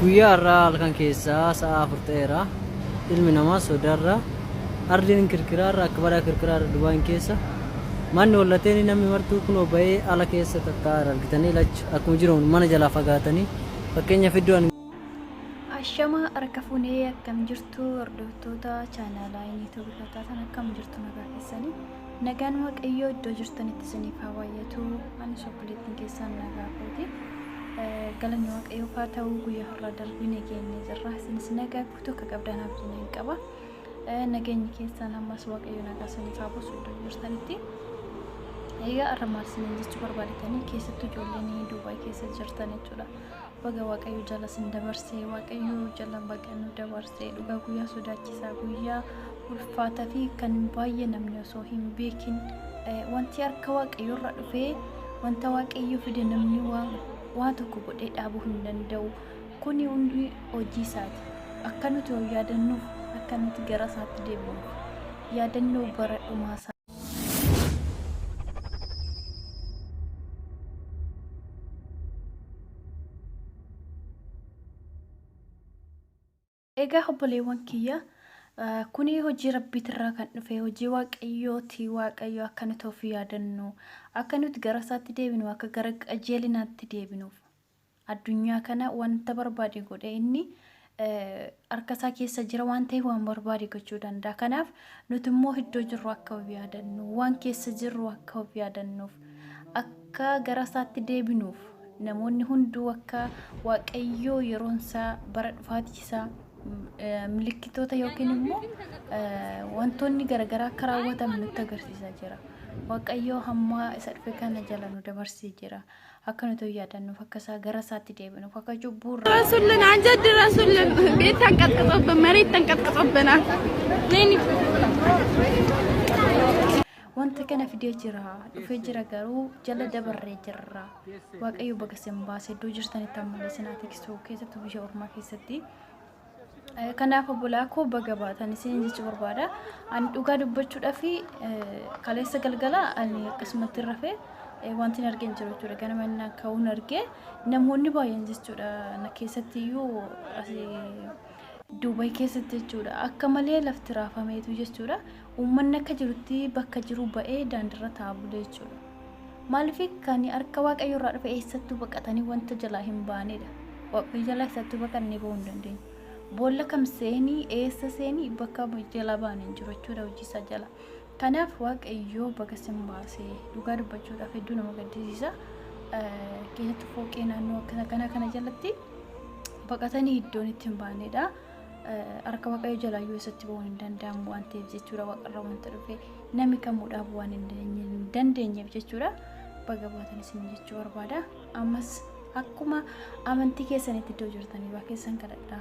Guyyaa har'aa halkan keessaa sa'a 4 ta'eera. Ilmi namaa sodaarra ardiin kirkiraarra akka badaa kirkiraarra Dubaayin keessa manni hollateen namni martuu kunoo ba'ee ala keessa tattaa'aara argitanii lachu akkuma jiru mana jalaa fagaatanii fakkeenyaaf iddoo ani Ashama harka fuunee akkam jirtu hordoftoota chaanaalaa YouTube irra taatan akkam jirtu nagaa keessanii nagaan waaqayyoo iddoo jirtanitti isiniif haa baay'atu anis obboleettiin keessan nagaa kooti Galanni waaqayyoof haa ta'u guyyaa har'aa darbine geenye jirra. Isinis nagaa guutuu akka qabdan abdiin hin qaba. Nageenyi keessan ammas waaqayyo nagaa isiniif haa buusu iddoo jirtanitti. Egaa har'a maal isiniin jechuu barbaadetanii keessattuu ijoolleen Duubaay keessa jirtan jechuudha. Baga waaqayyo jala isin dabarsee waaqayyo jala baga nu dabarsee dhugaa guyyaa sodaachisaa guyyaa ulfaataa fi kan baay'ee namni osoo hin beekin wanti harka waaqayyo irra dhufee Wanta Waaqayyo fide namni waan tokko godhee dhaabuu hin danda'u. Kuni hundi hojii isaati. Akka nuti of yaadannuuf, akka nuti gara isaatti deebinuuf. Yaadannoo bara dhumaa isaa. Egaa obboleewwan kiyya kuni hojii rabbiitirraa kan dhufe hojii waaqayyooti waaqayyo akka nuti of yaadannu akka nuti gara isaatti deebinu akka gara qajeelinaatti deebinuuf addunyaa kana wanta barbaade godhe inni harka isaa keessa jira waan ta'eef waan barbaade gochuu danda'a kanaaf nuti immoo iddoo jirru akka of yaadannu waan keessa jirru akka of yaadannuuf akka gara isaatti deebinuuf Namoonni hunduu akka Waaqayyoo yeroon isaa bara dhufaatii isaa milikkitoota yookiin immoo wantoonni garaagaraa akka raawwatamu nutti agarsiisaa jira. Waaqayyoo hamma isa dhufe kana jala nu dabarsee jira. Akka nuti yaadannuuf akka isaa gara isaatti deebinuuf akka cubbuu irraa ድረሱልን፣ አንጀት ድረሱልን። ቤት ተንቀጥቅጦብን፣ መሬት ተንቀጥቅጦብናል። Wanta kana fidee jira dhufee jira garuu jala dabarree jirra. Waaqayyo baga isin baase iddoo jirtanitti ammallee isin haa tiksu keessattuu biyya ormaa keessatti. Kanaaf obbolaa koo baga baatan isin jechuu barbaada. Ani dhugaa dubbachuudhaaf kaleessa galgala ani akkasumatti rafee wanti hin argeen jiru jechuudha. Ganama inni ka'uun argee namoonni baay'een jechuudha na keessatti iyyuu asii Duubay keessatti jechuudha. Akka malee lafti raafameetu jechuudha. Uummanni akka jirutti bakka jiru ba'ee daandirra taa'aa bule jechuudha. Maaliif kan harka Waaqayyo irraa dhufe eessattuu baqatanii wanta jalaa hin baanedha. Waaqayyo jalaa eessattuu baqannee ba'uu hin dandeenyu. Boolla kam seenii eessa seenii bakka jalaa baane hin jiru jechuudha hojii isaa jala. Kanaaf Waaqayyo baga sin baase dhugaa dubbachuudhaaf hedduu nama gaddisiisa. Keessattuu fooqee naannoo akkana kana kana jalatti baqatanii iddoon itti hin baanedha. Harka Waaqayyo jalaayyuu eessatti ba'uun hin danda'amu waan ta'eef jechuudha waaqarra wanta dhufe namni kamuu dhaabuu waan hin dandeenyeef jechuudha. Baga baatan isin jechuu barbaada. Ammas akkuma amantii keessanitti iddoo jirtanii waa keessan kadhadhaa.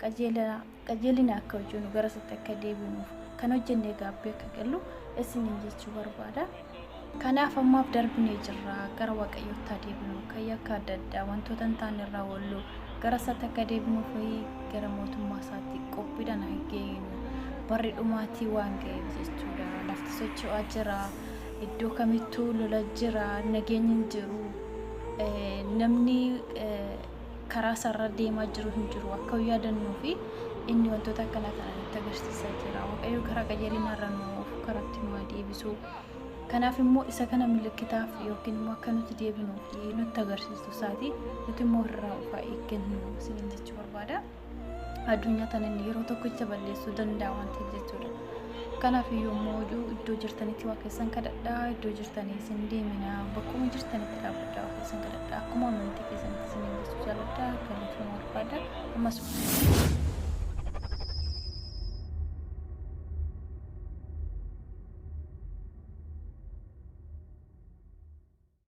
Qajeelina akka hojjennu gara isaatti akka deebinuuf kan hojjennee gaabbii akka gallu isiniin jechuu barbaada. Kanaaf ammaaf darbinee jirra gara Waaqayyootti haa deebinu kan yakka adda addaa wantoota hin taane irraa oollu gara isaatti akka deebinuuf gara mootummaa isaatti qophiidhaan haa geenyu barri dhumaatii waan ga'eef jechuudha lafti socho'aa jira iddoo kamittuu lola jira nageenyi hin jiru namni karaa isaarra deemaa jiru hin jiru akka yaadannuu fi inni wantoota akkanaa kana nutti agarsiisaa jira waaqayyo karaa qajeelinaa irra nu oofu karaatti nu haa deebisu Kanaaf immoo isa kana milikkitaaf yookiin immoo akka nuti deebinuuf nutti agarsiistu isaati. Nuti immoo irraa of haa eeggannu isiniin jechuu barbaada. Addunyaa tana inni yeroo tokkicha balleessuu danda'a waan ta'eef jechuudha. Kanaaf iyyuu immoo iddoo jirtanitti waa keessan kadhadhaa, iddoo jirtanii isin deeminaa, bakkuma jirtanitti dhaabbadhaa waa keessan kadhadhaa. Akkuma amantii keessanitti isiniin jechuu jaalladha. Galatooma barbaada. Ammas.